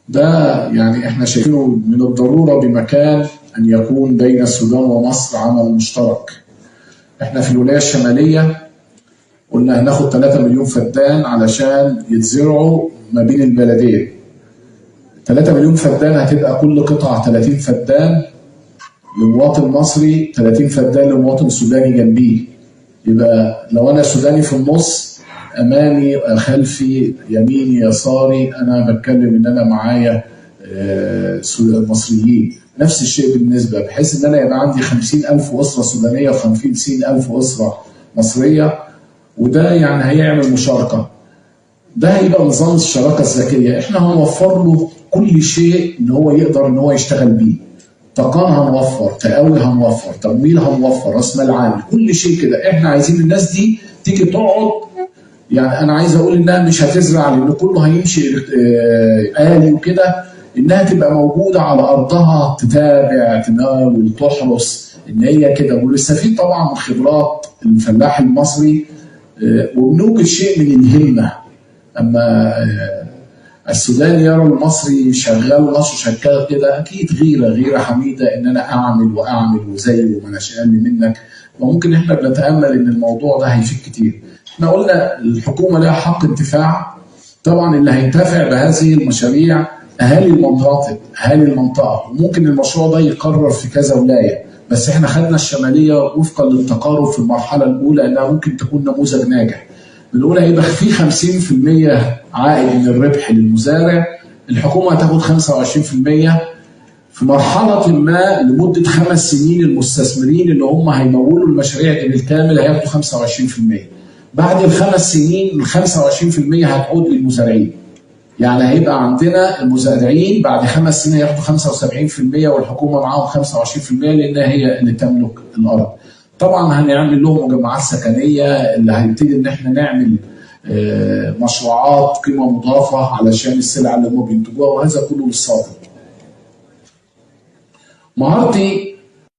ده يعني احنا شايفينه من الضرورة بمكان ان يكون بين السودان ومصر عمل مشترك. احنا في الولاية الشمالية قلنا هناخد 3 مليون فدان علشان يتزرعوا ما بين البلدين. 3 مليون فدان هتبقى كل قطعة 30 فدان لمواطن مصري، 30 فدان لمواطن سوداني جنبيه. يبقى لو انا سوداني في النص، امامي خلفي يميني يساري، انا بتكلم ان انا معايا مصريين. نفس الشيء بالنسبة، بحيث ان انا يبقى عندي 50,000 اسره سودانيه و50,000 اسره مصرية، وده يعني هيعمل مشاركة. ده هيبقى نظام الشراكة الذكية. احنا هنوفر له كل شيء ان هو يقدر ان هو يشتغل بيه. طاقم هنوفر، تقاوي هنوفر، تمويل هنوفر، راس مال عامل، كل شيء كده. احنا عايزين الناس دي تيجي تقعد، يعني انا عايز اقول انها مش هتزرع لان كله هيمشي آلي وكده، انها تبقى موجودة على ارضها، تتابع، تناول، تحرس، ان هي كده، ونستفيد طبعا من خبرات الفلاح المصري، وبنوجد شيء من الهمه. اما السوداني يرى المصري شغال ومصر شغال كده، اكيد غيره حميده ان انا اعمل واعمل وزي وما اناش اقل منك. وممكن احنا بنتامل ان الموضوع ده هيفيد كتير. احنا قلنا الحكومة لها حق انتفاع، طبعا اللي هينتفع بهذه المشاريع اهالي المناطق، اهالي المنطقة، وممكن المشروع ده يقرر في كذا ولاية، بس احنا خدنا الشمالية وفقا للتقارب في المرحلة الاولى انها ممكن تكون نموذج ناجح. بنقول هيبقى في 50% عائد من الربح للمزارع، الحكومة هتاخد 25% في مرحلة ما لمدة 5 سنين. المستثمرين اللي هم هيمولوا المشاريع دي بالكامل هياخدوا 25%. بعد ال5 سنين ال 25% هتعود للمزارعين. يعني هيبقى عندنا المزارعين بعد 5 سنين هياخدوا 75% والحكومة معاهم 25% لأنها هي اللي تملك الأرض. طبعا هنعمل لهم مجمعات سكنية، اللي هيبتدي إن احنا نعمل مشروعات قيمة مضافة علشان السلع اللي هم بينتجوها، وهذا كله للصادر. مهارتي